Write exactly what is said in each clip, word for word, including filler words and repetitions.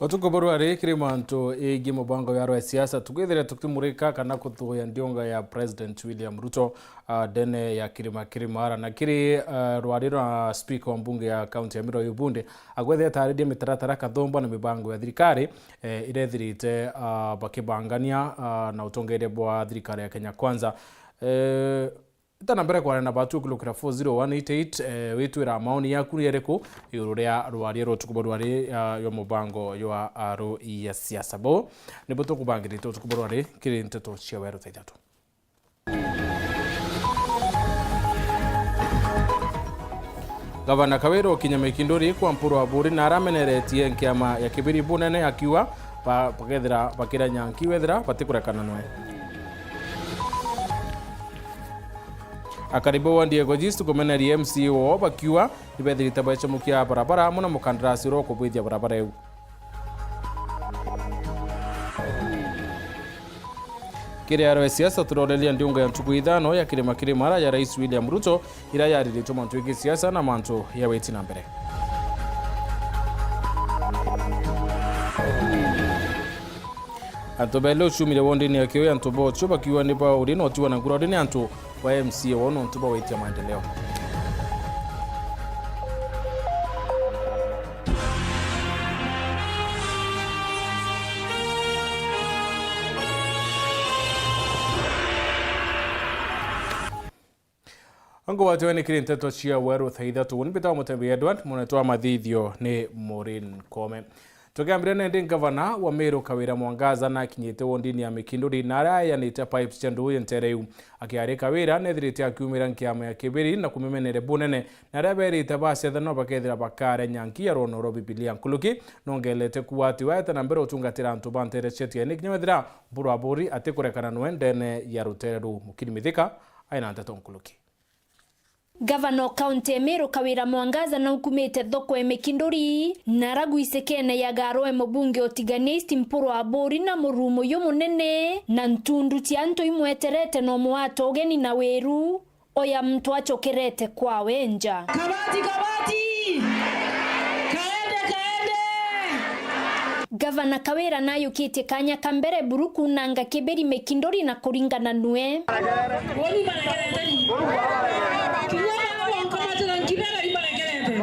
Utuku bwa rwari kiri mantu igie mubango ya rwa siasa, tukwithira tukimurika kana kuthuya ndiunga ya President William Ruto, ah, ndene ya Kirima Kirimara. Na kiri, ah, rwari rwa speaker wa mbunge ya kaunti ya Meru Ayub Bundi, agwethete ataririe mitaratara kathumba na mibango ya thirikari, eh, irethirite, ah, bakibangania, ah, na utongeria bwa thirikari ya Kenya Kwanza. Eh, Ita na mbere kwarana na batu ukulukira four zero one eight eight, eh, witwira maoni yaku ni eriku iguru ria rwaria rwa utuku bwa rwari, ah, yo mubango jwa aru ya siasa. Bo nibo tukubangirite utuku bwa rwari kiri nteto cia weru thaa ithatu. Gavana Kawira ukinya Mikinduri kwa Mpuru Aburi na arameneretie nkiama ya Kibiri bunene akiuga ba-, bakethira bakira nyanki wethira batikurekana nwe. Akari ba wandi ya Gonyi East kumeneria M C A wao bakiuga nibethirite baecamukia barabara amwe na mukandarasi uria ukubwithia barabara iu. Kiri aro ya siasa turoreria ndiunga ya ntuku ithano ya Kirima Kirimara ya Rais William Ruto, iria yariritwe mantu ya gisiasa na mantu ya witi na mbere. Antu baili uciumire wondini ya Kiui, antu bocio bakiuga ni bauri na utiwa na ngura ni antu ba M C A wao nontu bwa witia maendeleo. Angu watiwe ni kiri nteto cia weru thaa ithatu. Ni mbitawa Mutembi Edward, munetwa mathithio ni Maureen Kome. Tukiambire nindi, ngavana wa Meru Kawira Mwangaza nakinyite wondini ya Mikinduri na aria ayanite pipes cia nduu ya ntere iu. Akiari Kawira nethirite akiumira nkiama ya Kibiri na kumimenere bunene, na aria berite bacethanwa bakethira bakare nyanki ya rwono rwa Bibilia nkuruki, nongelete kuuga ati we aete na mbere utungatira antu ba ntere cia Tiani kinya wethira Mpuru Aburi atikurekana nwe ndene ya rutere ruu. Mukiri Mithika aina nteto nkuruki. Gavana o kaunti ya Meru Kawira Mwangaza naukumite thoko ya Mikinduri na aragwisikene ya Garoe mubunge o Tigania East Mpuru Aburi na murumo jumunene na ntundu cia antu imweterete na umwe ata ugeni na wiru, oya muntu acokerete kwawe nja. Kabati, kabati! Kaende, kaende! Gavana Kawira nayukitie kanya ka mbere buru kunanga Kibiri Mikinduri na kuringana nwe. Woni maregerete ni. Kinya baba wankomatira nkibera imaregerete.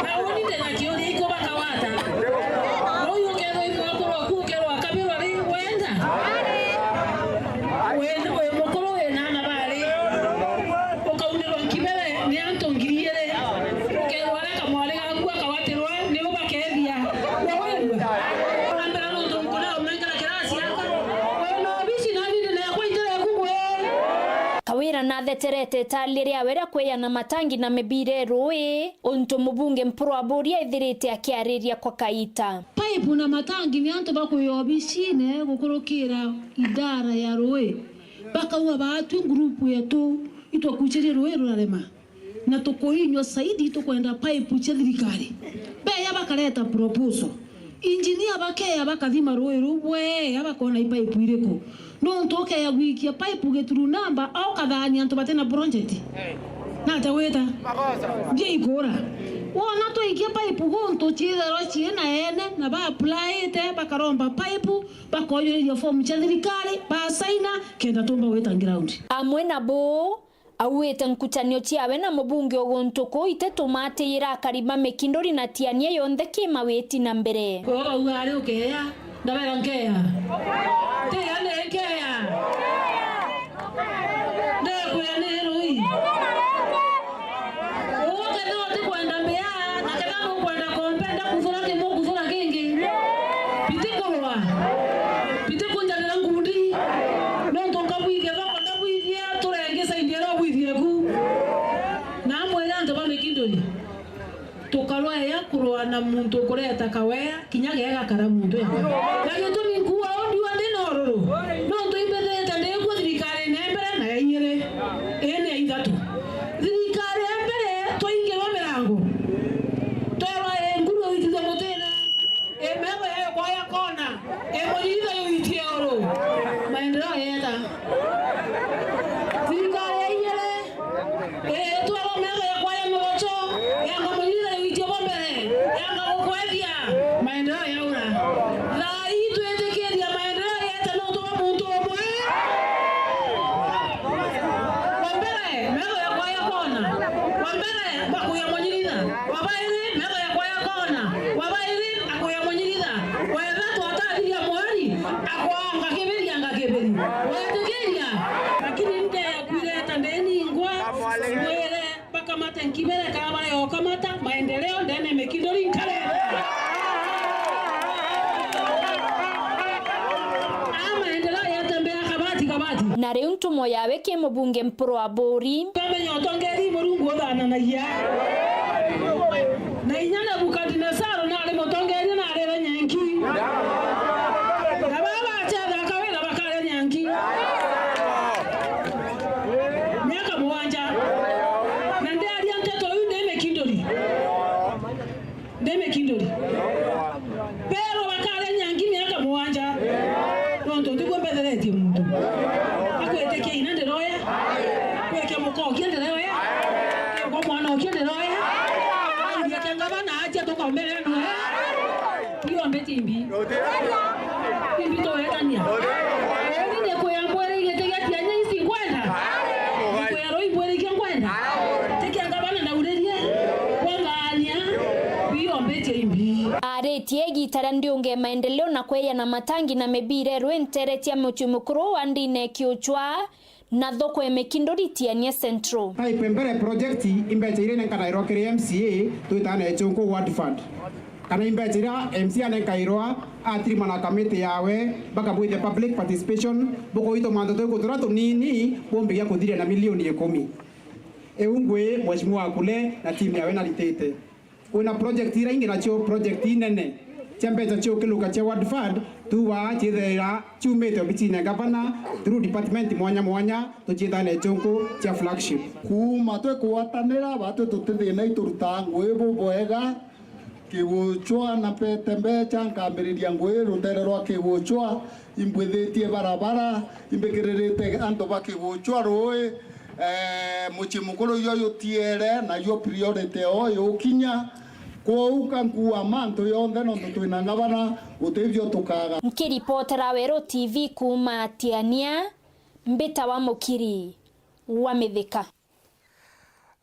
Na woni ndena kiuri iko bakawata. Uyu ukethwa imwakuru aku ukerwa akabirwa ri wenda. Wenda we mukuru wina ana bari. Ukaumirwa nkibere ni antu ngiri igiri. Ukerwa aria kamwari gaku akawatirwa niu bakethia. Wawigua? Ambira nontu nkuria umenkera kirasi aka. Wina obici nani ndinekwa injira eku mwe. Kawira natheterete itali riawe ria kwiyana matangi na mibira e rui, untu mubunge Mpuru Aburi ethirite akiariria kwa kaita. Paipu na matangi ni antu bakwia obicine gukurukira idara ya rui. Bakauga, baatwi ngurupu yetu itwakucirie rui rurarema. Na tukuinywa saidi, tukwenda paipu cia thirikari. Beya bakareta proposal. Injinia bakeya bakathima rui ruu bweya bakona i paipu iriku. Nontu ukeya gwikia paipu gituru namba au kathania antu batina project. Nate wita? Ndia ikura. Wona twaikia paipu guntu ciithairwa ciina ene na ba applyite bakaromba paipu, bakoyuriria fomu cia thirikari, basaina kenda tumba gwita ground. Amwe na buu, auite nkutanio ciawe na mubunge o guntu kuu ititumatiyira akari ba Mikinduri na Tiania yonthe kimawiti na mbere. Kwou bauga ari ukeya, ndabera nkeya. Tiga ni nkeya. Ndekwira ni rui. Uu kethira utikwenda mbia, na kethira nukwenda kompe, ndakuthura kimu, kuthura kingi. Biti kurwa. Biti kunjarira ngundi. Nontu nkabwithia thoko, ndabwithia, turenge saidi iria ubwithie ku. Na amwire antu ba Mikinduri, tukarwaya kurwa na muntu ukureta kawea, kinya gega kara muntu ya. Na gitumi nkuuga uu ndiuga ndi na ururu, nontu imbithirite ndikua thirikari ya mbere na ya iiri, ii ni ya ithatu. Thirikari ya mbere twaingirwa mirango, twerwa, ii nguru uitithua mutine, ii metho yayo kwaya kona, ii munyitha yuitie uru, maendeleo yeta. Thirikari ya iiri, ii twerwa metho yakwa ya mugoco, yanga munyitha yuitie bo mbere, yanga gukwethia. Na riu ntumo yawe ki mubunge Mpuru Aburi. Kamenya utongeria Murungu uthananagia. Na inya Nebukadinezaru nari mutongeria na arire nyenki. Na baba achathaka wira bakaria nyenki. Miaka mugwanja. Na ndiaria nteto iu ndi mikinduri. Ndi mikinduri. Pero bakaria nyangi miaka mugwanja. Nontu tigwe mbetheretie muntu. Akwitikia ina ndiroya. Kwikia muka ukia ndiroya. Kwa mwana ukia ndiroya. Airie kia ngavana atia tukombere nwe. Tiombe timbi. Timbi tuwetania. Eni ni kuya mbwere igiti gia tianya ici nkwenda. Ni kuya roi mbwere ikia nkwenda. Tikia ngavana na urerie. Kwangania. Biombe timbi. Aritie igita ria ndiunge maendeleo na kweya na matangi na mibira irwe ntere cia mucii mukuru wa ndine Kiuchwa. Na thoko ya Mikinduri Tiania Central. Type mbere project imbecha iria nenkanairwa kiri M C A twitana Echunku Ward Fund. Kana imbecha iria M C A anenkairwa atirima na kamiti yawe bakabwithia public participation, bukuitwa mwanto twi kutura tunini bumbigia kuthiria na milioni ikumi. Iu ngwi Mheshimiwa Akule na timu yawe naritite. Kwina project iria ingi nacio project inene cia mbecha cia ukiluka cia Ward Fund, tuugaa ciithaira ciumite obicine ya gavana through department mwanya mwanya, tuciithaga na ichunku cia flagship. Kuuma twikugwatanira, batwi tutithina iturutaa ngui bubwega. Kiguchwa na mpete mbecha nkambiriria ngui rutere rwa Kiguchwa, imbwithitie barabara, imbikiririte antu ba Kiguchwa rui. Eh, mucii mukuru uyu utiere, nayo priority yao yukinya. Kwou ka nkuua mantu yonthe, nontu twina ngavana, gutibio tukaga. Nkiripotera Weru T V kuuma Tiania, mbita wa Mukiri wa Mithika.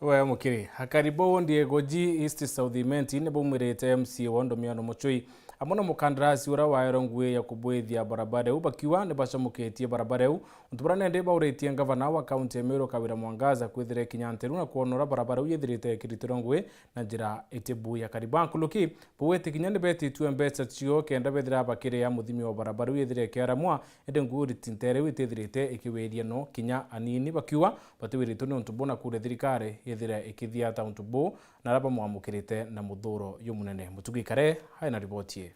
We Mukiri, akari ba wondi ya Igoji East South Imenti ni baumirite M C A wa Ndomiano Muchui amwe na mukandarasi uria waerwe ngui ya kubwithia barabara iu, bakiuga ni bacomoketie barabara iu. Untu buria nende bauritie ngavana wa kaunti ya Meru Kawira Mwangaza kwithira ikinya nteru na kwona uria barabara iu yithirite ikiritirwa ngui na njira itibu ya kariba. Nkuruki, bauite kinya ni betitue mbeca cio kenda bethira bakiria muthimi wa barabara iu yithire ikiaramwa, indi ngui iti ntere iu itithirite ikiwiria no kinya anini, bakiuga batiwiritwe ni untu buu na kuria thirikari yithire ikithiata untu buu na aria bamwamukirite na muthuro jumunene. Mutugi Kare aina riboti ii.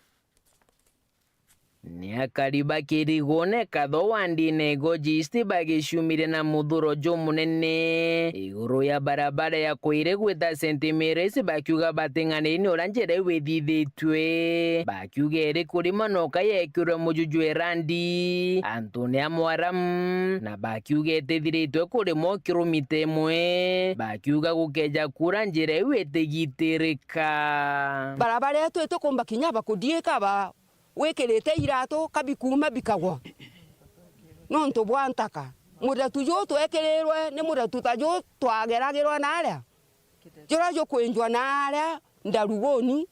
Ni akari ba Kirigone Katho wandine Igoji East bagiciumire na muthuro jumunene iguru ya barabara ya Kuiri gwita Saint Mary's, bakiuga bating'aniri ni uria njira iu ithithitue. Bakiuga iri kurima noka yekirwe muju jwa irandi antune a Mwaramu, na bakiuga itithiritwe kurimwa kilomita imwe. Bakiuga gukeja kuura njira iu itigitirika. Barabara yetu itikumba kinya bakudiika ba wikirite iratu kabi kuuma bikagwa nontu bwa ntaka. Muthetu juu twekirirwe ni muthetu ta juu twageragirwa naria. Juria jukwinjwa naria ndaruguni,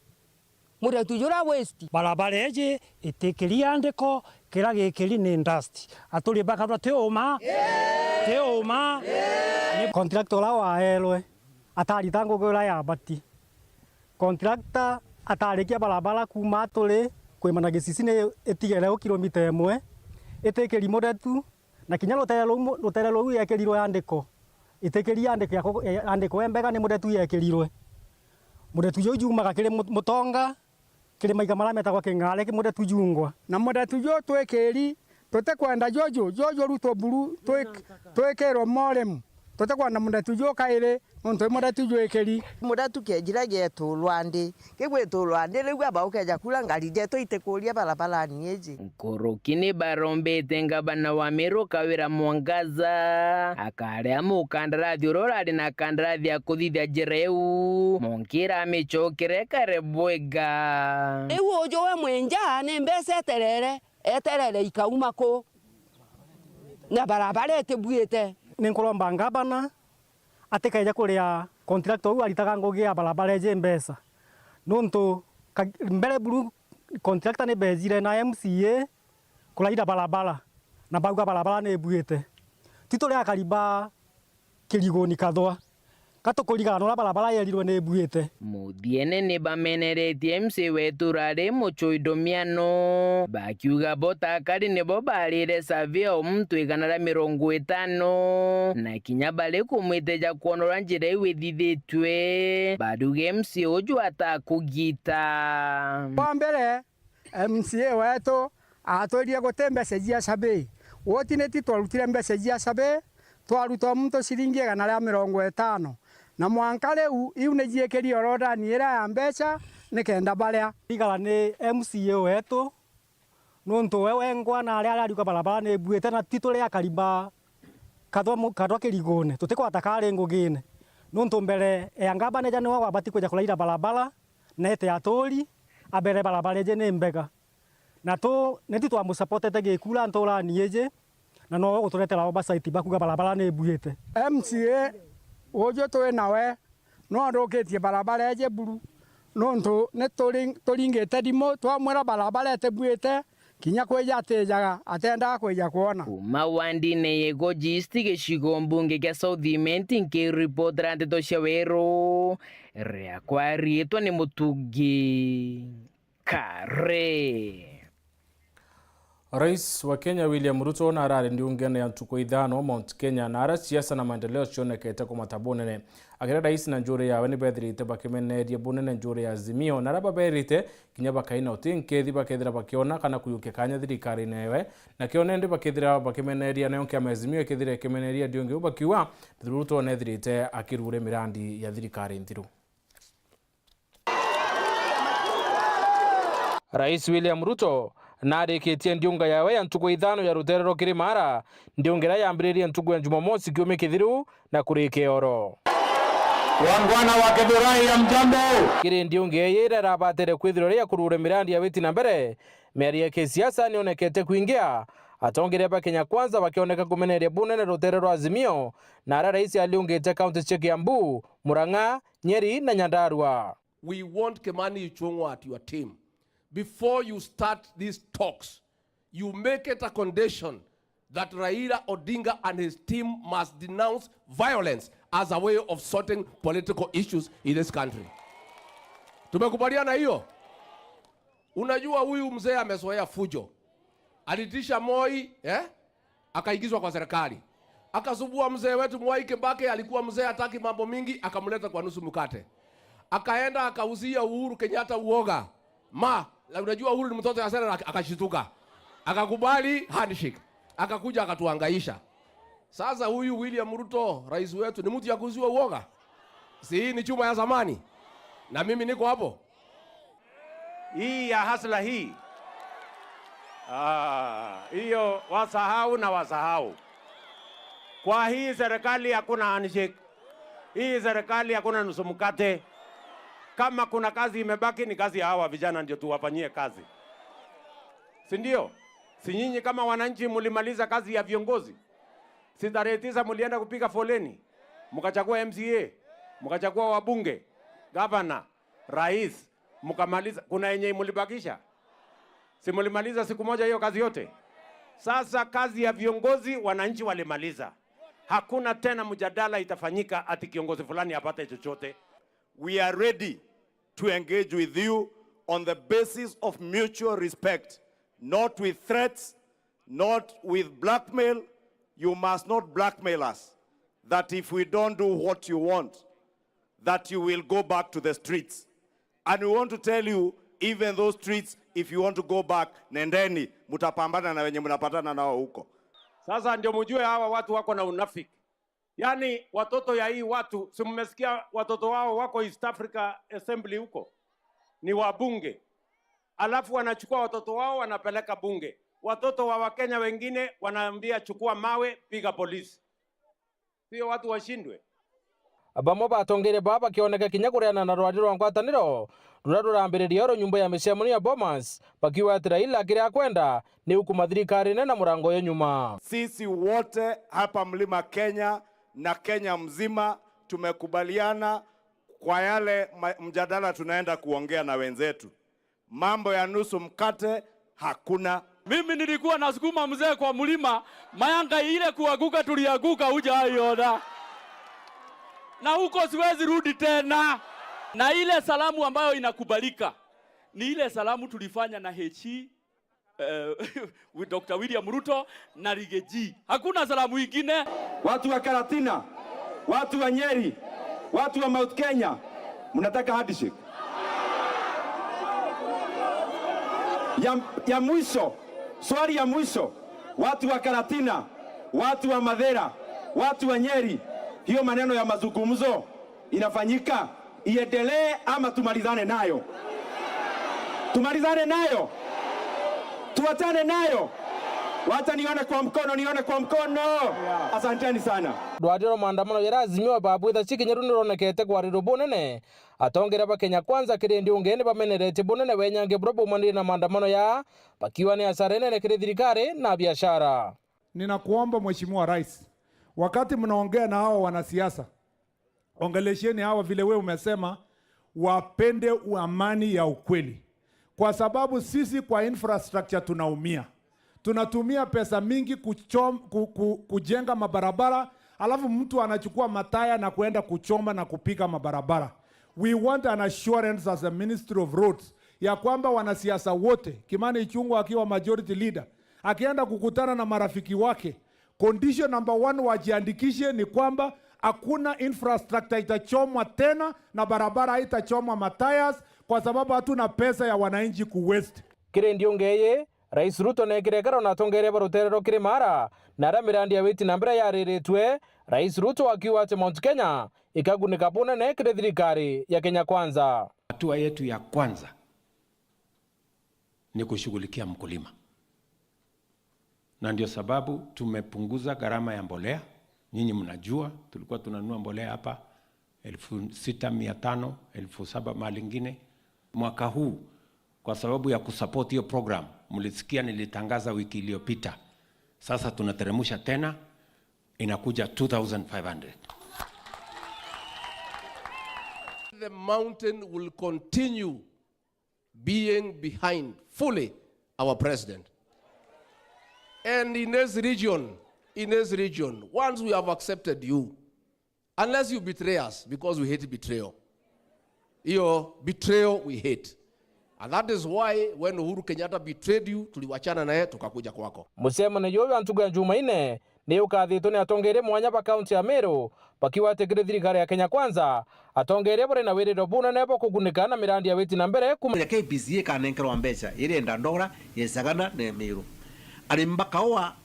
muthetu juria waste. Barabara iji itikiri andiko, kiria gikiri ni dust. Aturi bakathwa ti uma, ti uma. Ni contractor uria waerwe atarita ngugi uria yabati. Contractor atarikia barabara kuuma Aturi kwimana Gisisi ni itigere u kilomita imwe, itikiri muthetu, na kinya rutere ruu, rutere ruu yekirirwe andiko, itikiri andiko ya ku-, ya andiko embega ni muthetu yekirirwe. Muthetu juu jumaga kiri mu-, Mutonga, kiri maiga maria metagwa King'are, ki muthetu jungwa. Na muthetu juu twikiri, tutikwenda juju, juju rutwe buru, twik-, twikirwe moremu. Tutikwenda muthetu juu kairi, nontu i muthetu jwikiri. Muthetu kiejire gietulwa ndi, kigwitulwa ndi, riu aba ukeja kura ngari jetu itikuria barabarani iji. Nkuruki ni barombete ngavana wa Meru Kawira Mwangaza akaria mukandarathi uria urari na kandarathi ya kuthithia njira iu, Monkira amicokere kare bwega. Riu uju we mwinja ni mbeca eterere, eterere ikauma ku? Na barabara itibuite. Ni nkuromba ngavana atikeje kuria contractor uu aritaga ngugi ya barabara iji mbeca. Nontu ka-, mbere buru contractor ni beejire na M C A kuraira barabara, na bauga barabara ni ibuite. Ti turi akari ba Kiriguni Kathwa. Ka tukurigana uria barabara yerirwe ni ibuite. Muthiene ni bameneretie M C A wetu urari Mucui Domiano, bakiuga bo ta akari nibo barire surveyor o muntu igana ria mirongo itano, na kinya bari kumwiteja kwona uria njira iu ithithitue, baruge M C A uju atakugita. Kwa mbere, M C A wetu atwirire guti mbeca cia survey. Guti niti twarutire mbeca cia survey, twaruta o muntu ciringi igana ria mirongo itano. Na mwanka riu, iu ni ciikiri orodani iria ya mbeca, nikenda baria. Igara ni M C A wetu, nuntu we wengwa na aria ariuga barabara ni ibuite, na ti turi akari ba kathwa mu-, kathwa kirigune, tutikwata kari ngugine. Nuntu mbere ya ngabana ija niwe wabati kwija kuraira barabara, na ete aturi, abere barabara iji ni mbega. Na tu, ni tu twamusapotete gikura nturani iji, na nowe uguturetera oversight bakuga barabara ni ibuite. M C A uju twi nawe, no athukitie barabara iji buru, nuntu ni turi-, turingite thimu, twamwira barabara itibuite, kinya kwija atijaga, atendaga kwija kwona. Kuma wandine ya Igoji East, gicigo mbunge kia South Imenti, nkiripotera nteto cia Weru, riakwa riitwa ni Mutungi Kare. Rais wa Kenya William Ruto na arari ndiungene ya ntuku ithano Mount Kenya, na ara siasa na maendeleo cionekete kumata bunene. Akira rais na njuri yawe ni bethirite bakimeneria bunene njuri ya Azimio, na ara baberite kinya bakaina uti nkethi bakethira bakiona kana kuyukia kanya thirikarine yawe, na kiona indi bakethira bakimeneria nayo nkiama ya Azimio ikethira ikimeneria ndiungi u bakiuga Ruto nethirite akirure mirandi ya thirikari nthiru. Rais William Ruto narikitie ndiunga yawe ya ntuku ithano ya rutere rwa Kirimara, ndiunga iria yambiririe ntuku ya Jumamosi kiumia kithiru na kurika oro. Wangwana wa Githurai, ya mjambo. Kiri ndiunga ii iria irabatire kwithirwa iri ya kurura mirandi ya witi na mbere, miario ya kisiasa nionekete kwingia. Atongeria ba Kenya Kwanza bakioneka kumeneria bunene rutere rwa Azimio, na aria rais aliungite kaunti cia Kiambu, Murang'a, Nyeri na Nyandarua. We want Kimani Ichung'wa at your team. Before you start these talks, you make it a condition that Raila Odinga and his team must denounce violence as a way of sorting political issues in this country. Tumekubaliana hiyo? Unajua huyu mzee amezoea fujo. Alitisha Moi, eh? Akaingizwa kwa serikali. Akasumbua mzee wetu Mwai Kibaki, alikuwa mzee hataki mambo mingi, akamleta kwa nusu mkate. Akaenda akauzia Uhuru Kenyatta uoga. Ma, la, unajua Uhuru ni mtoto ya Serena, ak-, akashituka. Akakubali handshake. Akakuja akatuhangaisha. Sasa huyu William Ruto, rais wetu, ni mtu ya kuuziwa uoga? Si hii ni chuma ya zamani? Na mimi niko hapo. Hii ya hasla hii. Ah, hiyo wasahau na wasahau. Kwa hii serikali hakuna handshake. Hii serikali hakuna nusu mkate. Kama kuna kazi imebaki, ni kazi ya hawa vijana ndio tuwafanyie kazi. Si ndio? Si nyinyi kama wananchi mlimaliza kazi ya viongozi? Si tarehe tisa mlienda kupiga foleni? Mkachagua M C A, mkachagua wabunge, gavana, rais, mkamaliza. Kuna yenye mlibakisha? Si mlimaliza siku moja hiyo kazi yote? Sasa kazi ya viongozi wananchi walimaliza. Hakuna tena mjadala itafanyika ati kiongozi fulani apate chochote. We are ready to engage with you on the basis of mutual respect, not with threats, not with blackmail. You must not blackmail us that if we don't do what you want, that you will go back to the streets. And we want to tell you, even those streets, if you want to go back, nendeni, mutapambana na wenye mnapatana nao huko. Sasa ndio mjue hawa watu wako na unafiki. Yaani, watoto ya hii watu, si mmesikia watoto wao wako East Africa Assembly huko? Ni wabunge. Alafu wanachukua watoto wao, wanapeleka bunge. Watoto wa Wakenya wengine wanaambia, "Chukua mawe, piga polisi." Sio watu washindwe? Bamwe batongeria baa bakioneka kinya kureana na rwari rwa ngwataniro ruria rurambiriria oro nyumba ya micemanio ya Bomas, bakiuga ati Raila kiri akwenda ni ukuma thirikarine na murango yo nyuma. Sisi wote hapa Mlima Kenya na Kenya mzima tumekubaliana kwa yale ma-, mjadala tunaenda kuongea na wenzetu. Mambo ya nusu mkate hakuna. Mimi nilikuwa nasukuma mzee kwa mlima, mayanga ile kuanguka tulianguka, hujaiona. Na huko siwezi rudi tena. Na ile salamu ambayo inakubalika ni ile salamu tulifanya na H E, eh, with Doctor William Ruto na Rigiji. Hakuna salamu ingine. Watu wa Karatina, watu wa Nyeri, watu wa Mount Kenya, mnataka handshake? Ya, ya mwisho, swali ya mwisho, watu wa Karatina, watu wa Mathira, watu wa Nyeri, hiyo maneno ya mazungumzo inafanyika iendelee ama tumalizane nayo? Tumalizane nayo? Tuachane nayo? Wacha nione kwa mkono, nione kwa mkono. Asanteni sana. Rwaria rwa maandamano jaria Azimio babwitha cikinyeru ni rwonekete kwarirwa bunene. Atongeria ba Kenya Kwanza kiri ndiunge ni bameneretie bunene wenyange buria baumanire na maandamano ya, bakiuga ni hasara inene kiri thirikari na biashara. Ninakuomba Mheshimiwa Rais, wakati mnaongea na hao wanasiasa, ongelesheni hawa vile wewe umesema, wapende u-, amani ya ukweli. Kwa sababu sisi kwa infrastructure tunaumia. Tunatumia pesa mingi kuchom-, ku-, ku-, kujenga mabarabara, alafu mtu anachukua mataya na kuenda kuchoma na kupiga mabarabara. We want an assurance as a Ministry of Roads ya kwamba wanasiasa wote, Kimani Ichung'wah akiwa majority leader, akienda kukutana na marafiki wake, condition number one wajiandikishe ni kwamba hakuna infrastructure itachomwa tena na barabara haitachomwa matires kwa sababu hatuna pesa ya wananchi ku waste. Kiri ndiunge ii, Rais Ruto neekire ekaro na atongeria ba rutere rwa Kirimara, na aria mirandi ya witi na mbere yariritwe, Rais Ruto akiuga ati Mount Kenya ikagunika bunene kiri thirikari ya Kenya Kwanza. Hatua yetu ya kwanza ni kushughulikia mkulima. Na ndio sababu tumepunguza gharama ya mbolea. Nyinyi mnajua, tulikuwa tunanunua mbolea hapa elfu sita mia tano, elfu saba mahali ingine. Mwaka huu, kwa sababu ya kusupport hiyo program, mlisikia nilitangaza wiki iliyopita, sasa tunateremsha tena, inakuja two thousand five hundred. The mountain will continue being behind fully our president. And in this region, in this region, once we have accepted you, unless you betray us, because we hate betrayal. Hiyo betrayal we hate. And that is why when Uhuru Kenyatta betrayed you, tuliwachana naye tukakuja kwako. Mucemanio juju jwa ntuku ya Jumaine ni ukathitwe ni atongeria mwanya ba kaunti ya Meru, bakiuga ati kiri thirikari ya Kenya Kwanza, atongeria bari na wiriro bunene bwa kugunika na mirandi ya witi na mbere kuma. Ya K P C A ikanenkerwa mbeca irienda Ndora, Yesagana na Meru. Arimi ba kaua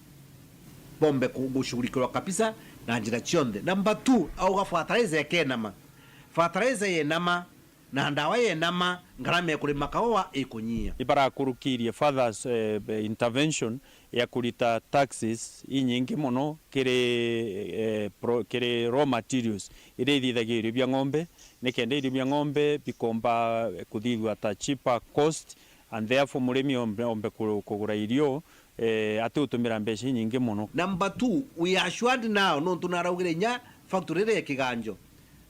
bombe ku-, gushughulikirwa kabisa na njira cionthe. Number two, auga fertilizer ikenama. Fertilizer yenama, na ndawa yenama, ngarama ya kurima kaua ikunyia. Ibarakurukirie further, eh, intervention ya kurita taxes inyingi mono kiri, eh, pro-, kiri raw materials iria ithithagia irio bia ng'ombe, nikenda irio bia ng'ombe bikomba kuthithua at a cheaper cost, and therefore murimi ombe, ombe ku-, kugura irio, eh, ati utumira mbeca inyingi mono. Number two, we are assured now, nontu naraugire inya factory iria ya Kiganjo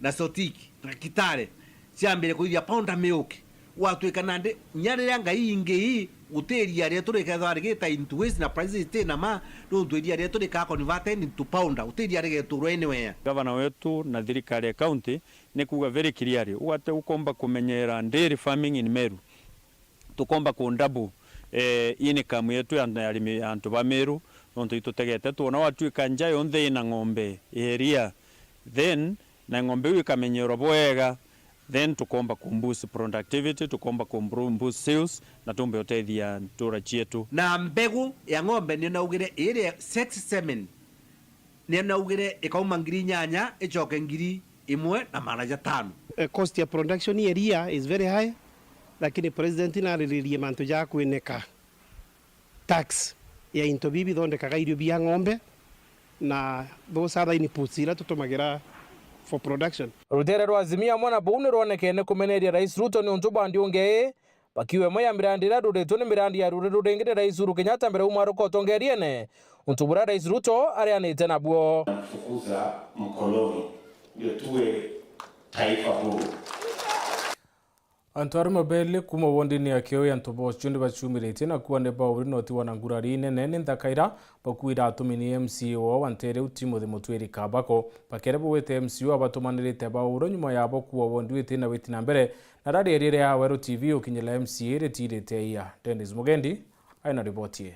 na Sotik na Kitale ciambire kuithia powder milk. Gwatwika nandi, inya riria ngai ingi ii, guti iria rietu rikethwa rigita into waste na prices iti na ma, nontu iria rietu rika converted into powder, guti iria rigeturwa anywhere. Gavana wetu na thirikari ya county ni kuuga very clearly, ugate ukomba kumenyera dairy farming in Meru. Tukomba ku double, eh, income yetu ya, ya arimi, antu ba Meru, nontu itutegete twona watwika nja yonthe ina ng'ombe iria, then na ng'ombe iu ikamenyerwa bwega, then tukomba ku boost productivity, tukomba ku bru-, boost sales, na tumbe utethia ntura cietu. Na mbegu ya ng'ombe nio naugire iria sex semen, nio naugire ikauma ngiri inyanya icoke ngiri imwe na magana jatano. Eh, cost ya production ya iria is very high, lakini president nariririe mantu ja kwineka tax ya into bibi bithondekaga irio bia ng'ombe na those other inputs ira tutumagira for production. Rutere rwa Azimio amwe na buu ni rwonekene kumeneria Rais Ruto niuntu bwa ndiunge ii, bakiuga imwe ya mirandi iria iruritwe ni mirandi ya ruri ruringi ni Rais Uhuru Kenyatta mbere uma aruka utongeriene, untu buria Rais Ruto areanite nabuo. Fukuza mkoloni, ndio tuwe taifa huru. Antu arume beli kuma wondini ya Kiu ya Ntobochio ni bachumiritie na kuua ni bauri noti wa na ngurari inene ni nthaka ira bakuire atumi ni M C A wao wa ntere u Timothy Mutwiri Kabako. Bakere bugwite M C A wao abatumanirite bauro nyuma yabo kuua wondi witi na witi na mbere. Na rari erire ya Weru T V ukinyira M C A ritirite iya. Dennis Mugendi aina riboti ii.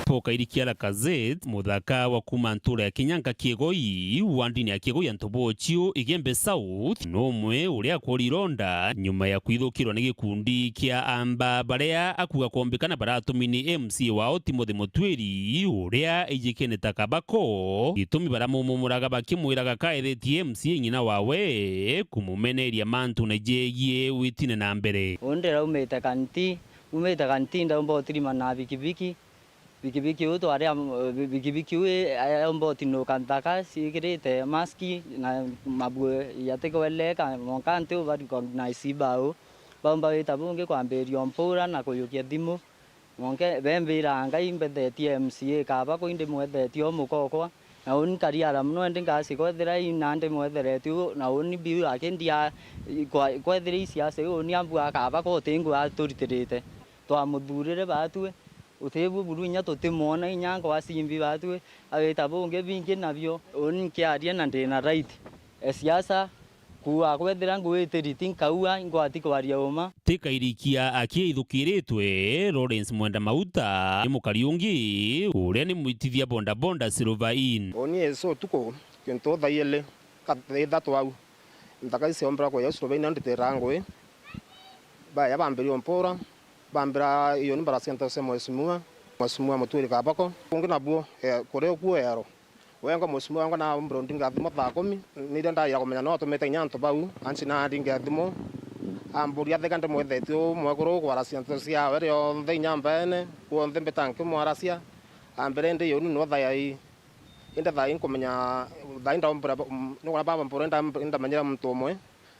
Paul Kairikia Lacazette, muthaka wa kuma ntura ya Kinyanka Kiegoi, wandini ya Kiegoi ya Ntobochio, Igembe South, no umwe uria akwori ironda nyuma ya kwithukirwa ni gikundi kia amba baria akuga kwombikana baratumi ni M C A wao Timothy Mutwiri, uria ijikene ta Kabako. Gitumi baramumumuraga bakimwiraga kaethetie M C A ng'ina wawe kumumeneria mantu na jegie witine na mbere. Undi raumite Kanti, Umite Kanti ndaumba utirima na bikibiki. Bikibiki uu twari am-, bi-, bikibiki uu i-, aumba utinuka nthaka ciikirite maski na mabue yatikweleka, mwanka nti u ba recognize ibau. Baumba wita bungi kwambiria umpura na kuyukia thimu. Mwanka bembira ngai mbethetie M C A Kabako indi mwethetie u mukokwa. Na uni nkariara mono, indi ngasi kwethira i nandi mwetheretie u, na uni biu aki ndia, kwa-, kwethira i siasa iu uni ambua Kabako uti ngu aturitirite. Twamuthurire batue, uti bu buru inya tutimwona inya ngwacimbi batue, awita bungi bingi nabio. Uni nkiaria na ndi na right. E siasa, Kuua kwethira ngwitiri ti nkaua, ingwati kwaria uma. Ti Kairikia akiithukiritwe, Lawrence Mwenda Mauta ni mukari ungi uria ni mwitithia bodaboda Silver Inn. Uni ici utuku kintu thaa ili ka-, thaa ithatu au, nthaka ici ombira kuya Silver Inn nditira ngui, baya bambiria umpura, bambira iyo ni mbara cia nto cia mheshimiwa, mheshimiwa Mutwiri Kabako. Kungi nabuo, eh, kuria ukuo ero. Wengwa mheshimiwa wengwa na mbro ndinga thimu thaa kumi, niria ndaira kumenya no atumite inya antu bau, anci na ndinga thimu. Amburia theka ndimwethetie u mwekuru kwaracia nteto ciawe rionthe inya mbene, kuonthe mbita nkimwaracia. Ambere ndi yoni no thayai. Indi thayai nkumenya, thayai ndaumbura, nigwona baba mbura nda-, ndamenyera muntu umwe.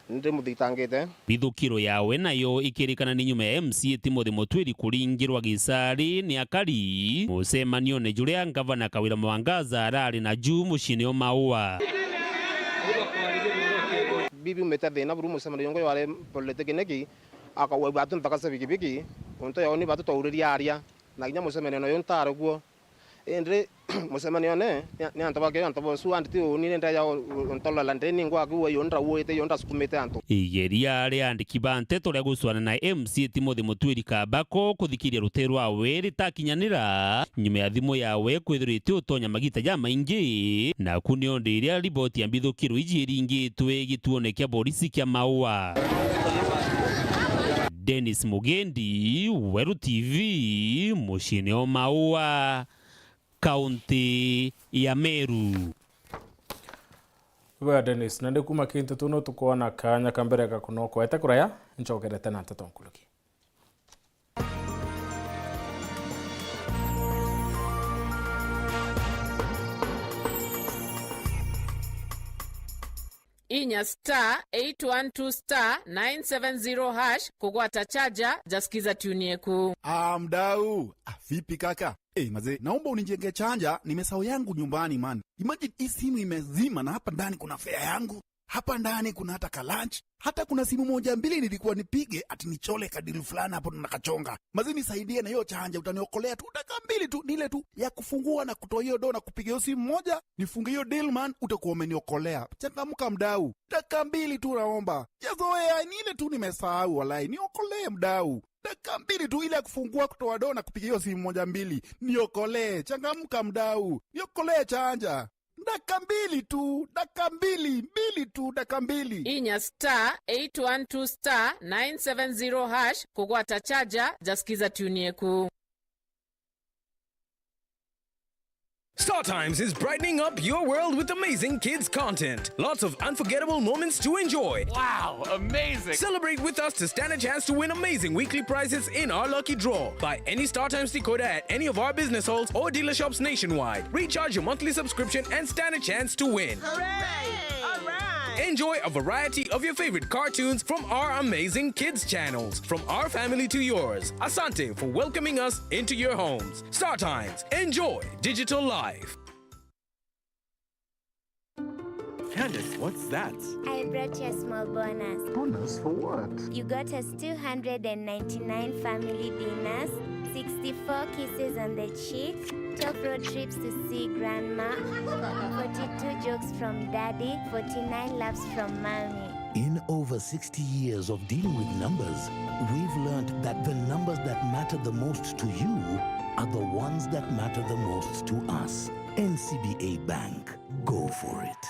Ndimuthitangite. Mithukiro yawe nayo ikirikana ni nyuma ya M C A Timothy Mutwiri kuringirwa gisari ni akari mucemanione juria ngavana Kawira Mwangaza arari na ju muciini o Maua. Bibi umite thina buru mucemanio ngo wari politikiniki, akauga batu nthaka cia bikibiki, untu yao ni batu twauririe aria, na kinya mucemanio nayo ntari kuo. Indi mucemanione, ni, ni antu bake, antu bosu andi ti uni ni ndeja u-, u-, untolola ndi ni ngwaku uyu ndrauite, uyu ndasukumite antu. Igeria ria andiki ba nteto ria gucwana na M C A Timothy Mutwiri Kabako kuthikiria ruteere rwawe ritakinyanira, nyuma ya thimu yawe kwithirwa iti utonya magita jamaingi, naku nio ndi iria riboti ya mbithukiro iji iringitwe gituone kia borisi kia Maua. Dennis Mugendi, Weru T V, muciini o Maua, kaunti ya Meru. Bwega Dennis, na ndi kuma kintu tu no tukwona kanya ka mbere ga kunokwete kuraya, ncokerete na nteto nkuruki. Inya star eight one two star nine seven zero hash kugwata charger ja Skiza Tune Yeku. Ah, mdau. Ah, vipi kaka? Eh, mazee, naomba unijenge charger, nimesahau yangu nyumbani, man. Imagine hii simu imezima na hapa ndani kuna fare yangu. Hapa ndani kuna hata ka lunch. Hata kuna simu moja mbili nilikuwa nipige ati nichole ka deal fulani hapo na kachonga. Mazee, nisaidie na hiyo charger, utaniokolea tu dakika mbili tu, ni ile tu ya kufungua na kutoa hiyo do na kupiga hiyo simu moja. Nifunge hiyo deal man, utakuwa umeniokolea. Changamka mdau. Dakika mbili tu naomba. Sijazoea, ni ile tu nimesahau walai. Niokolee mdau. Dakika mbili tu ile ya kufungua, kutoa do na kupiga hiyo simu moja mbili. Niokolee. Changamka mdau. Niokolee charger. Dakika mbili tu, dakika mbili, mbili tu, dakika mbili. Inya star eight one two star nine seven zero hash kugwata charger ja Skiza Tune Yeku. Star Times is brightening up your world with amazing kids content. Lots of unforgettable moments to enjoy. Wow, amazing. Celebrate with us to stand a chance to win amazing weekly prizes in our lucky draw. Buy any Star Times decoder at any of our business halls or dealer shops nationwide. Recharge your monthly subscription and stand a chance to win. Hooray! All right. Enjoy a variety of your favorite cartoons from our amazing kids channels. From our family to yours, asante for welcoming us into your homes. Star Times. Enjoy digital life. Candace, what's that? I brought you a small bonus. Bonus for what? You got us two hundred and ninety-nine family dinners, sixty-four kisses on the cheek, twelve road trips to see grandma, forty-two jokes from daddy, forty-nine laughs from mommy. In over sixty years of dealing with numbers, we've learned that the numbers that matter the most to you are the ones that matter the most to us. N C B A Bank. Go for it.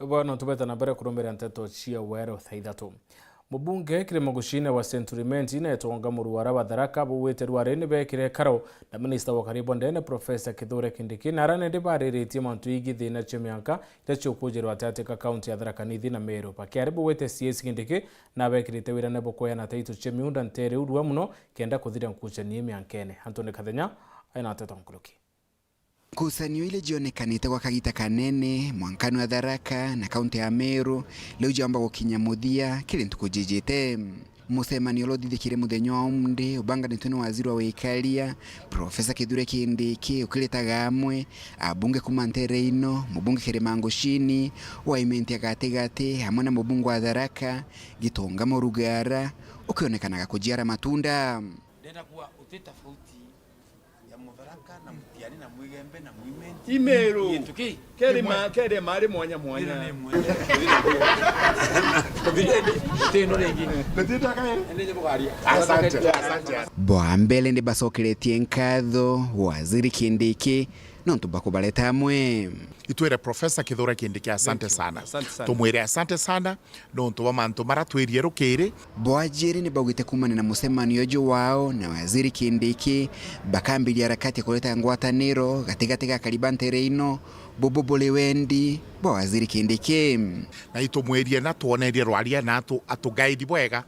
Bwana, tubete na mbere kurumira nteto cia wero thaa ithatu. Mubunge kiri mugucine wa Central Imenti na Itonga Muruara wa Tharaka bauite rwari ni bekire karo na minista wa ukari bwa ndene Professor Kithure Kindiki, na ara nindi bariritie mantu igii thina cia mianka iria ciukujirwa ati ati ka kaunti ya Tharaka Nithi na Meru. Bakiari bauite C S Kindiki na bekirite wira ni bukweana taito cia miunda ntere urua muno kenda kuthiria ngucanio miankene. Anthony Kathenya aina nteto nkuruki. Ngucanio iria cionekanite gwa kagita kanene mwankani wa Tharaka na kaunti ya Meru, riu ciamba gukinya muthia kiri ntuku cijite. Mucemanio uria uthithikire muthenya wa umuthi ubanganitwe ni waziri wa wikaria, Professor Kithure Kindiki, ukiritaga amwe abunge kuma ntere ino, mubunge Kirima Ngucini, wa Imenti ya gatigati, amwe na mubunge wa Tharaka, Gitonga Murugara, ukionekanaga kujiara matunda. Ndenda kuga uti tofauti ya Mutharaka na Mutiani na Mwigembe na Mwimenti. Imeru. Gintu ki? Keri ma-, keri mari mwanya mwanya. Ino ni mwanya. Ino ringi. Ende nje bugaria. Asante, asante. Bwa mbere ni bacokeretie nkatho Waziri Kindiki nontu bwa kubareta amwe. Itwire Professor Kithure Kindiki asante sana. Asante sana. Tumwire asante sana nontu bwa mantu mara twirie rukiri. Bwa jiri ni baugite kumania na mucemanio uju wao na Waziri Kindiki, bakambiria harakati ya kureta ngwataniro gatigati ga akari ba ntere ino, bubu buri wendi bwa Waziri Kindiki. Na itumwirie na twonerie rwaria na atu-, atuguide bwega,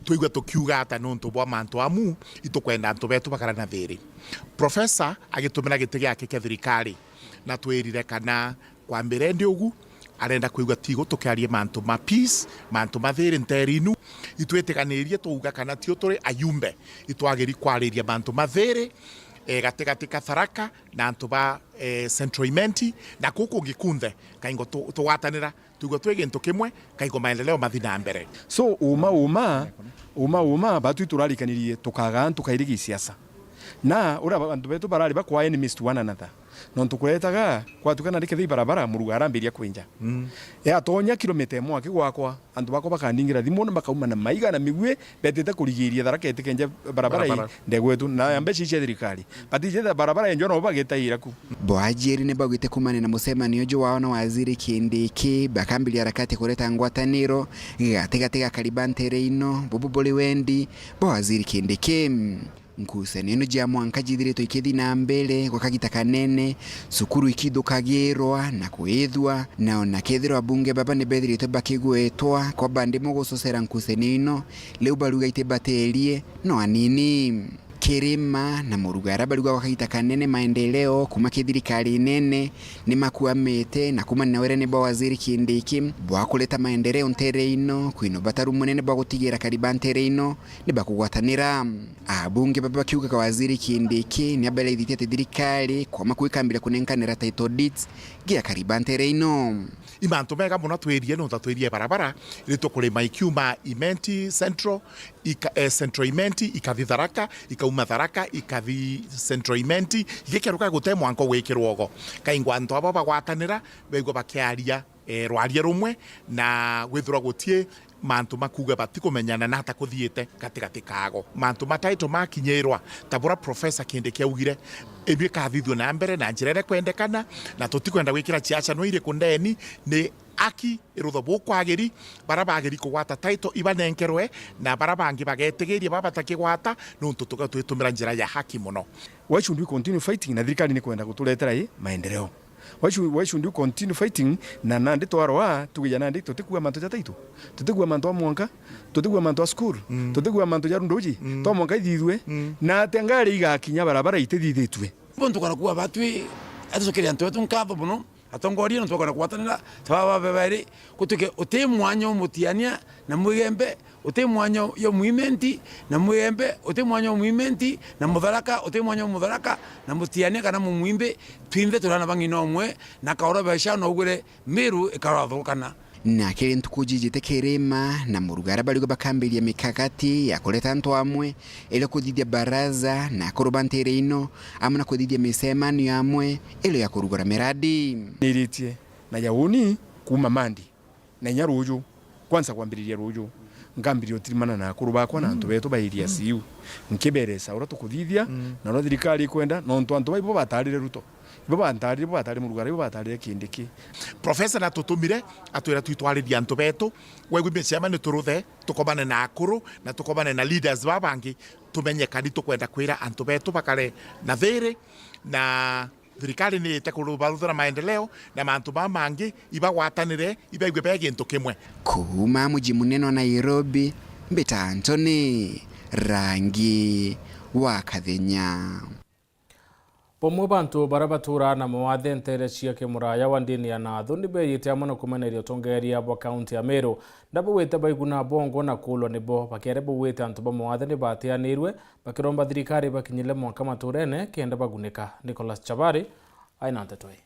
twigua tukiuga ata nontu bwa mantu amu itukwenda antu betu bakara na thiri. Professor agitumira giti giake kia thirikari, na twirire kana kwambira endi ugu, arenda kwigua tigu tukiarie mantu ma peace, mantu ma thiri ntere inu. Itwitiganirie twauga kana tio turi ayumbe, itwagiri kwariria mantu ma thiri, eh, gatigati ka Tharaka na antu ba, eh, Central Imenti, na kuu kungi kunthe, kaingo tu-, tugwatanira, twigua twi gintu kimwe, kaingo maendeleo mathi na mbere. So, uma, uma, uma, uma, batu iturarikanirie tukaga antu kairi gisiasa. Na uria ba-, antu betu barari bakwa enemies to one another. Nontu kuretaga, kwatukana rikethia ibarabara, Muruga arambiria kwinja. Mm. E atonya kilomita imwe akigwakwa, antu bakwa bakandingira thimu na bakauma na maiga na migui, betite kurigiria Tharaka itikenja barabara ii. Barabara. Ndegwetu, na mbeca ici cia thirikari. Batijitha barabara enjwa no bagitaira ku. Bwa jiri ni baugite kumania na mucemanio uju wao na Waziri Kindiki, bakambiria harakati ya kureta ngwataniro gatigati ga akari ba ntere ino, bubu buri wendi bwa Waziri Kindiki. Ngucanio ino jia mwanka jithiritwe ikithi na mbere gwa kagita kanene, cukuru ikithukagirwa na kwithwa, na ona kethirwa abunge baba ni bethiritwe bakigwetwa kwa bandi mo gucocera ngucanio ino, riu baruga iti baterie no anini. Kirima na Muruga aria bariuga gwa kagita kanene maendeleo kuma ki thirikari nene ni makuamite na kumania na wirene bwa Waziri Kindiki bwa kureta maendeleo ntere ino, kwina ubataru munene bwa gutigira akari ba ntere ino ni bakugwatanira. Abunge baba bakiugaga Waziri Kindiki ni abereithitie ati thirikari kwama kwikambiria kunenkanira title deeds gia akari ba ntere ino. I mantu mega mono twirie, nontu twirie barabara iri tukurima ikiuma Imenti Central, ika-, eh, Central Imenti, ikathi Tharaka, ikauma Tharaka, ikathi Central Imenti, igikeruka gute mwanka ugwikirwa ugo. Kaingo antu aba bagwatanira, baigua bakiaria, eh, rwaria rumwe, na gwithirwa gutie mantu makuuga batikumenyana na ata kuthiite gatigati kago. Mantu ma title makinyirwa, ta buria Professor Kindiki augire, ibikathithua na mbere na njira iria kwendekana, na tutikwenda gwikira ciaca no iriku ndeni, ni aki irutho bukwagiri, baria bagiri kugwata title ibanenkerwe, na baria bangi bagetigiria baba batakigwata, nontu tuga twitumira njira ya haki mono. Why should we continue fighting? Na thirikari ni kwenda guturetera i maendeleo. Why should, why should you continue fighting? Na nandi twarwa, tugija nandi tutikua mantu ja title. Tutikua mantu a mwanka, tutikua mantu a school, mm, tutikua mantu ja runduji. Mm. To mwanka ithithue. Mm. Na atia ngari igakinya barabara itithithitue? Bo ntukara kuwa batwi, atucokeria antu betu nkatho mono. Atongoria no twakona kugwatanira ta baba babairi, gutuike uti mwanya umutiania na Mwigembe, uti mwanya yo Mwimenti na Mwigembe, uti mwanya yo Mwimenti na Mutharaka, uti mwanya yo Mutharaka na Mutiania kana Mumwimbi, twinthe turana bang'ina umwe, na kaoro besha no ugwire Miru ikarathurukana. Na kiri ntuku jijite kirima na murugara bariuga bakambiria mikakati ya kureta antu amwe, iri kuthithia baraza na akuru ba ntiri ino, amwe na kuthithia micemanio amwe, iri ya kurugura miradi. Niritie na ya uni kuuma Mandi na inya ruju, kwanza kwambiriria ruju, nkambiria utirimana na akuru bakwa na antu betu ba areas iu, nkiberesa uria tukuthithia na uria thirikari ikwenda, nontu antu baibo batarire Ruto. Ibo bantarire, ibo batarire Murugara, ibo batarire Kindiki. Professor natutumire atwira twitwaririe antu betu, wegwi micemani turuthe, tukomane na akuru, na tukomane na leaders baba bangi, tumenye kani tukwenda kwira antu betu bakare na thiri, na thirikari ni ite kurubaruthira maendeleo, na mantu baa mangi ibagwatanire, ibaigue be gintu kimwe. Kuuma muji munene wa Nairobi, mbita Anthony Rangi wa Kathenya. Bumwe bantu baria baturaa na mawathe nteere cia kimuraya wa ndini ya Nathu ni beeyite amwe na kumeneria utongeeria bwa kaunti ya Meru. Ndabauite baiguna bwongo na kuulwa nibo, bakiaria bauite antu ba mawathe ni baatianirue, bakiromba thirikari bakinyire mwanka matuurene kenda bagunika. Nicholas Chabari aina nteto ii.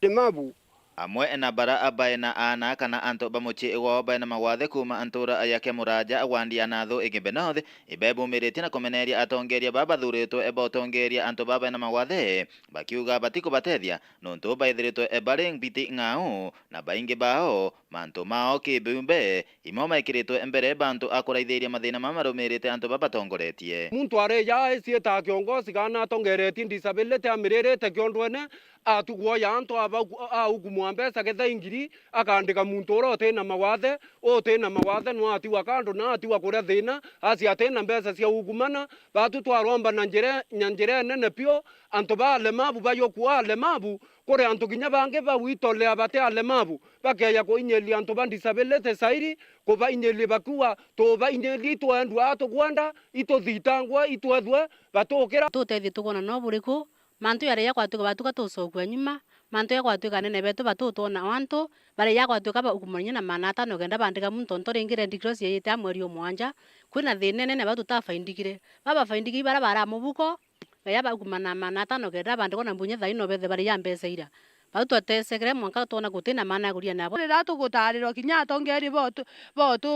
Kimabu. Amwe na bara abae na aana kana antu ba mucii gwao bae na magwathe kuuma ntuura ya Kemuraja, wandi ya Nathu, Igembe North, ibae bumiritie na kumeneria atongeeria baa bathuritwe ba utongeeria antu baa bae na magwathe, bakiuga batikubatethia nontu baithiritwe bari mbiti ng'au, na baingi bao mantu mao ki biumbe, imo mekiritwe mbere bantu a kuraithiria mathina mama marumirite antu baa batongoretie. Muntu arija aiciita kiongozi kana atongeretie disability amiririite kiondwene, atu gwoya antu aba-, aukumwa mbeca ketha ingiri, akaandika muntu uria uti na mawathe, uti na mawathe no atigwa kando na atigwa kuria thina, aci ati na mbeca cia ukumana, batu twaromba na njira, na njira inene piu, antu ba alemavu bayukua alemavu, kuri antu kinya bangi bagwitolea bati alemavu, bakeeja kuinyiria antu ba disability sairi, kubainyiria bakiuga, tubainyiria itwendwa, tukwenda, ituthitangwa, itwethwe, batukira. Tutethie tukwona no buriku, mantu jaria jakwatuika batuka tucokua nyuma, mantu jakwatuika anene betu batutwona o antu, baria jakwatuika baukumania na maana atano kenda bandika muntu onto ringi Red Cross yaijite a mweri o mwanja, kwina thina inene bau tutafaindikire. Babafaindikire bara bara mubuko, Beya bakumana maana atano kenda bandikwa na mbunya thaino bethe bari ya mbeca ira. Bau twatecekere mwanka twona gutina maana ya kuria nabo. Riria tugutarirwa kinya atongeeri botu, botu,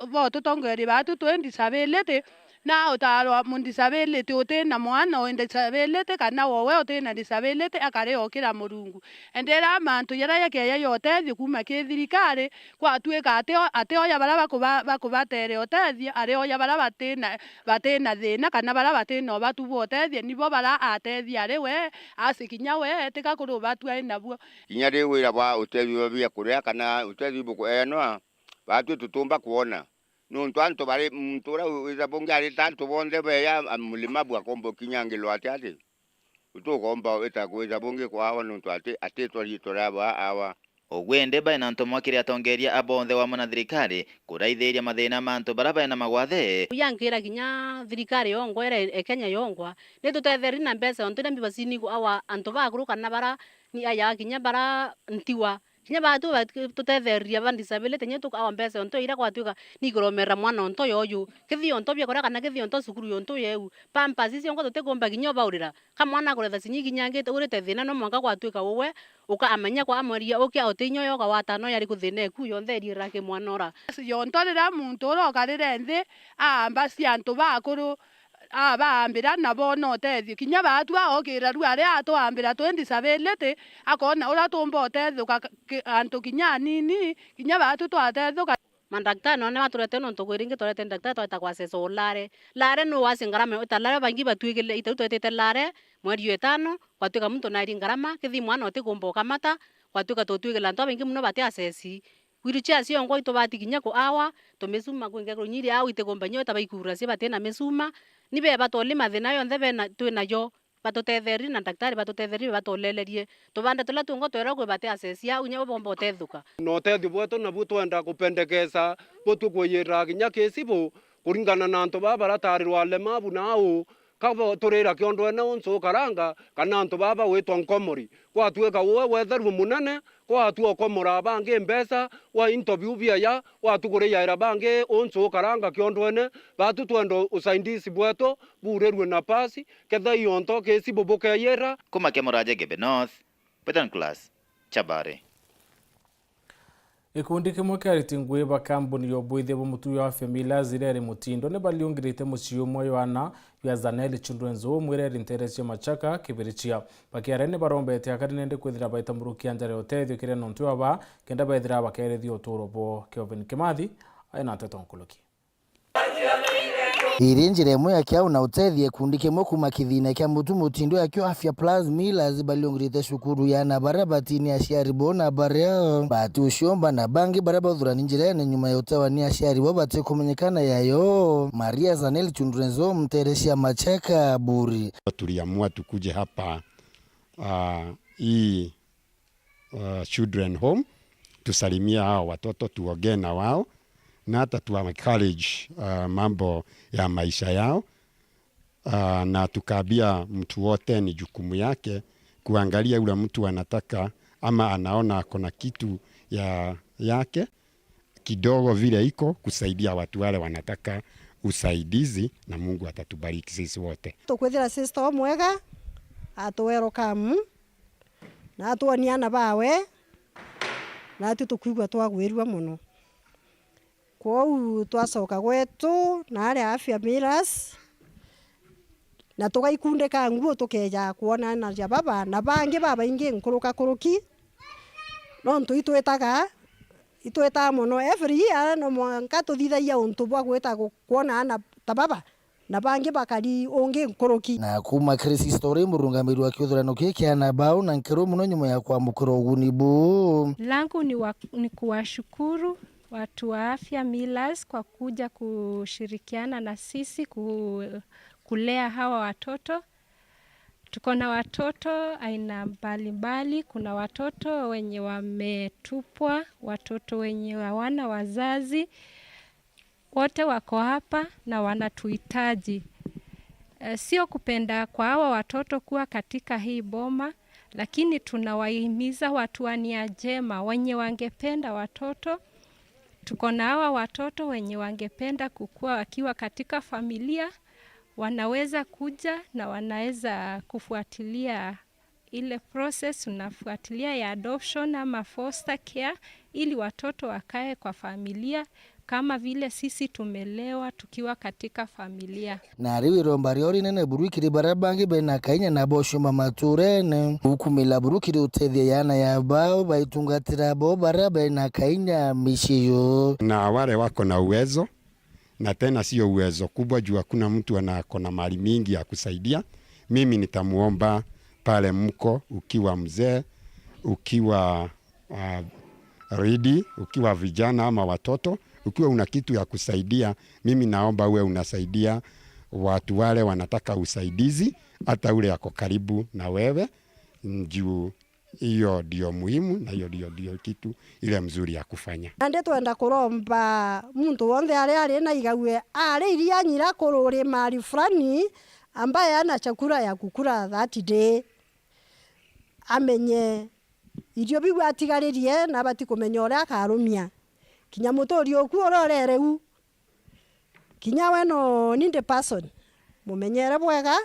botu tongeeri batu twi disability, na utarwa mu disability utina mwana wi disability, kana wowe utina disability, akari okira Murungu. Endeera mantu jaria jakeeja ja utethio kuuma ki thirikari, kwatuika atio, atioya baria bakuba-, bakubatere utethio, arioya baria batina, batina thina, kana baria batina ubatu bwa utethio, nibo baria atethia ari we, asi kinya we etika kuri ubatu ai nabuo. Kinya riu wira bwa utethio bwa biakuria kana utethio bukweenwa, batwi tutumba kwona. Nuntu antu bari, muntu uria witha bungi arita antu bonthe beya, a, mulima bwakomba ukinyangirwa ati ati. Utukomba wita kwitha bungi kwawa nuntu ati, atitwa riitwa ria baa awa. Ugwe indi baina ntumwa kiri atongeeria a bonthe wamwe na thirikari kuraithiria mathina ma antu baria baina magwathe. Uyankira kinya thirikari yongwa iria e Kenya yongwa, ni tutetheri na mbeca ontu iria mbibacinigwa awa antu bakuru kana bara ni aya kinya bara ntigwa. Kinya batu ba-, tutetheriria ba disability, kinya tukawa mbeca onto iria gwatuika ni ikuromerera mwana onto yoyu. Kithii onto biakuria kana kithii onto cukuru yonto yeu. Pampers ciongo tutikumba kinya ubaurira. Ka mwana akuretha cinyi kinya angite urite thina no mwanka gwatuika uwe ukamenya kwa amweria ukia uti inya uyo uka watano yari kuthina eku yonthe iriira ki mwana ura. Yonto riria muntu uria ukarire nthi aamba cia antu bakuru, abaambira na boona utethio. Kinya baatu aokira riu aria atwaambira twi disability, akoona uria tuumba utethuka ki-, antu kinya anini, kinya baatu twathethuka. Mandaktari none baturete nontu kwi ringi twarete ndaktari tweta kwa Seso Lare. Lare nu wasi ngarama yo, ta Lare baingi batwigile, itau twetite Lare mweri jwa itano, gwatuika muntu nairi ngarama, kithii mwana utikuumba ukamata, gwatuika tutwigila antu babaingi mono bati asesi. Wheelchair ciongwa itubati kinya kuawa, tumisuma kwinga kurunyiria au itikumba nyo tabaikurura cia batina misuma. Ni beba toli mathina yonthe bena, twinayo, batutetherie na ndaktari batutetherie batulelerie. Tubanda turia tungwa twerwa kwi bati asesi au, inya bo bomba utethuka. Na utethio bwetu nabu twenda kupendekeza butwi kwiyirira kinya kicibu kuringana na antu baa baratarirwa alemavu na au Kabo turira kiondwene unsu ukaranga, kana antu baba witwa nkomori. Gwatuika uwe wetherua munene, gwatua ukomora bangi mbeca, wa into biu biaya, watu kurijaira bangi unsu ukaranga kiondwene, batu twenda usaidizi bwetu, burirue nafasi, ketha ionto kisibu bukeyira. Kuma Kemuraja Gebe North, Peter Nicholas, Chabari. Gikundi kimwe kia ariti ngui ba kambuni ya ubuithia bwa mutu ya Afya Millers iria iri Mutindo ni bariungirite mucii umwe jwa ana jwa Zanel Children's Home iria iri nteere cia Machaka, Kibirichia. Bakiaria ni barombete akari nende kwithira baitamburukia njara ya utethio kiri nontu aba kenda bethira bakerithia uturo bwao. Kelvin Kimathi aina nteto nkuruki. Iri njira imwe ya kiao na utethia gikundi kimwe kuma kithina kia mutu Mutindo ya kio Afya Plus Millers baliongirite cukuru ya ana baria batini aciari bo na baria bati uciomba na bangi baria bathurani njirene nyuma ya utewa ni aciari bo batikumenyekana yayo. Maria Zanel Children's Home nteere cia Machaka, Buri. Tuliamua tukuje hapa, ah, hii uh, children home, tusalimie hao watoto, tuongee na wao, na hata tu encourage, uh, mambo ya maisha yao. Uh, na tukaambia mtu wote ni jukumu yake kuangalia yule mtu anataka ama anaona ako na kitu ya, yake kidogo vile iko, kusaidia watu wale wanataka usaidizi, na Mungu atatubariki sisi wote. Tukwithira sister umwega, atu welcome. Na atwonia ana bawe, natwi tukwigua twagwirua mono. Kwou twacoka gwetu na aria Afya Millers, na tugaikundika nguo tukeja kwona ana ja baba, na bangi babaingi nkuruka kuruki, nontu itwitaga, itwitaga mono every year, no mwanka tuthithagia untu bwa gwita gu-, kwona ana ta baba. Na bangi bakari ungi nkuruki. Na kuma Chris Story, murungamiri wa kiuthurano kii kia ana bau, na nkeru mono nyuma ya kwamukira uguni buu. Langu ni wa-, ni kuwashukuru watu wa Afya Millers kwa kuja kushirikiana na sisi ku-, kulea hawa watoto. Tuko na watoto aina mbalimbali. Kuna watoto wenye wametupwa, watoto wenye hawana wazazi, wote wako hapa na wanatuhitaji. Eh, sio kupenda kwa hawa watoto kuwa katika hii boma, lakini tunawahimiza watu wa nia njema wenye wangependa watoto. Tuko na hawa watoto wenye wangependa kukua wakiwa katika familia, wanaweza kuja na wanaweza kufuatilia ile process unafuatilia ya adoption ama foster care, ili watoto wakae kwa familia kama vile sisi tumelewa tukiwa katika familia. Na riu iromba rio rinene buru kiri baria bangi bena kainya na bocuma maturene, gukumila buru kiri utethia yana ya bao baitungatira bo baria bena kainya micii yo. Na wale wako na uwezo, na tena sio uwezo kubwa, juu hakuna mtu ana-, ako na mali mingi ya kusaidia. Mimi nitamuomba pale mko, ukiwa mzee, ukiwa, ah, ready, ukiwa vijana ama watoto, ukiwa una kitu ya kusaidia, mimi naomba uwe unasaidia watu wale wanataka usaidizi, hata ule ako karibu na wewe, juu hiyo ndio muhimu, na hiyo ndio, ndio kitu ile mzuri ya kufanya. Nandi twenda kuromba muntu wonthe aria ari na igaue, ari iria nyira kururi mali fulani ambaye ana chakula ya kukula that day, amenye irio biu atigaririe na abati kumenya uria akarumia. Kinya muturi uku uria urere u, kinya we no needy person, mumenyere bwega,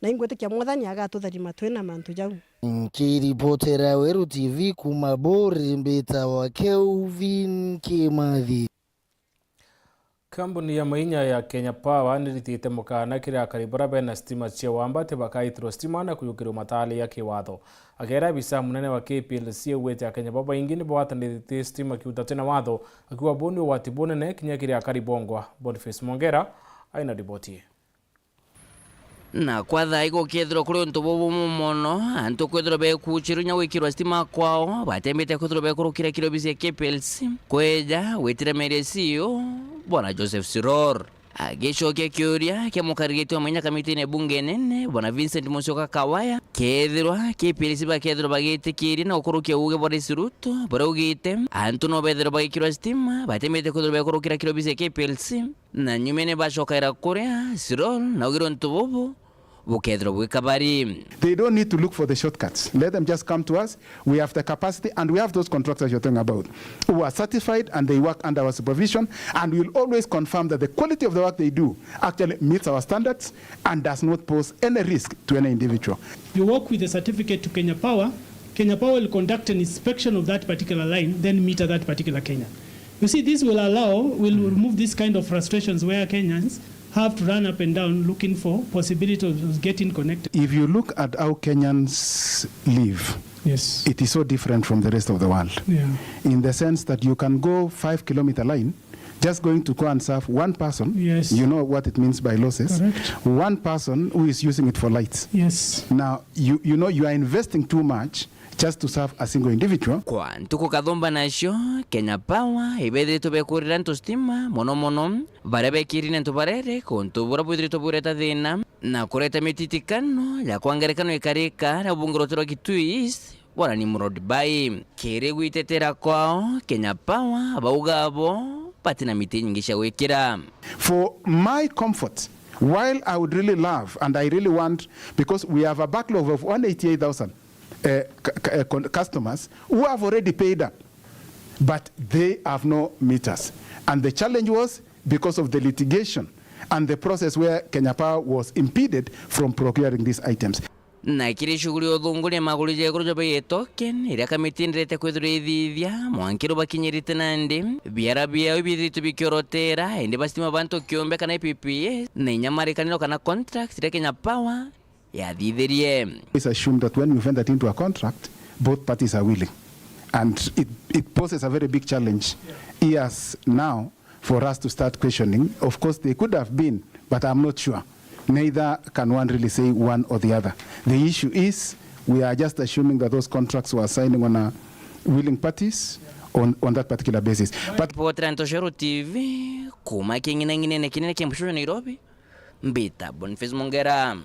na ingwitikia Mwathani agatutharima twina mantu jau. Nkiripotera Weru T V kuma Buri, mbitawa Kelvin Kimathi. Kambuni ya mainya ya Kenya Power niritite mukana kiri akari baria bena stima cia wamba ati bakaitirwa stima na kuyukirwa mataali ya kiwatho. Akera abisa munene wa K P L C augite akenya babaingi ni bagwatanirite stima kiuta tina watho, akiuga buu ni ugwati bunene kinya kiri akari bongwa. Boniface Mongera aina riboti ii. Na kwa thaa ii gukethirwa kuri untu bubumwe mono, antu kwithirwa bekuuchirwa inya gwikirwa stima kwao, batembete kwithirwa bekurukira kiri obisi ya K P L C, kweja gwitiremeria C E O, Bwana Joseph Siror. Agicokia kiuria kia mukariritie wa mainya kamitine bunge nene, Bwana Vincent Musyoka Kawaya, Kethirwa K P L C bakethirwa bagitikiria na gukurukia uuge bwa Rais Ruto, buria augite antu no bethirwa bagikirwa stima, batimite kwithirwa bekurukira kiri obisi ya K P L C, na nyumene bacokaira kuria Sirol, na augire untu bubu bukethirwa bwi kabari. They don't need to look for the shortcuts. Let them just come to us. We have the capacity and we have those contractors you're talking about who are certified and they work under our supervision, and we'll always confirm that the quality of the work they do actually meets our standards and does not pose any risk to any individual. You walk with the certificate to Kenya Power. Kenya Power will conduct an inspection of that particular line, then meter that particular Kenyan. You see, this will allow, will remove this kind of frustrations where Kenyans have to run up and down looking for possibility of getting connected. If you look at how Kenyans live, yes, it is so different from the rest of the world. Yeah. In the sense that you can go five kilometer line, just going to go and serve one person, yes, you know what it means by losses. Correct. One person who is using it for lights. Yes. Now, you, you know you are investing too much just to serve a single individual. Kwa ntuku kathumba nacio, Kenya Power ibethiritwe bekurira antu stima, mono mono baria bekirire antu barere kuntu buria bwithiritwe bureta thina na kureta mititikano ya kwa ngerekano ikarika na bunge rwa Kitui East, Bwana Nimrod Bai. Kiri gwitetera kwao, Kenya Power bauga abo batina miti nyingi cia gwikira. For my comfort, while I would really love and I really want, because we have a backlog of one eighty-eight thousand uh, cu- cu- uh, con- customers who have already paid up, but they have no meters. And the challenge was because of the litigation and the process where Kenya Power was impeded from procuring these items. Na kiri shughuli ya uthunguria maguru ja iguru ja bei ya token, iria kamiti yenderete kwithirwa ithithia, mwanki rubakinyirite nandi, biara biao ibiithiritwe bikiorotera, indi basitima bantu kiumbe kana I P P A, na inya marikaniro kana contract iria Kenya Power yathithirie. It's assumed that when you've entered into a contract, both parties are willing. And it, it poses a very big challenge years now for us to start questioning. Of course, they could have been, but I'm not sure. Neither can one really say one or the other. The issue is, we are just assuming that those contracts were signing on a willing parties on, on that particular basis. But Ripotera Ntoshero T V, kuma king'inang'inene kinene kia Mbushushu Nairobi, mbita Boniface Mongera.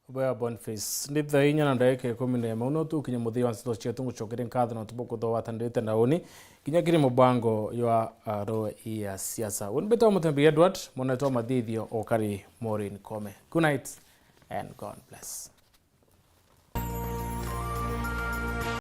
Bwega Boniface. Ndi thaa inya na ndagika ikumi na imwe. Uno tukinye muthia wa nteto cietu, ngucokeria nkatho nontu bwa kuthogwatanirite na uni kinya kiri mubango jwa Aro ya Siasa. Uni mbitagwa Mutembi Edward, mwanetwa mathithio ukari Maureen Kome. Good night and God bless.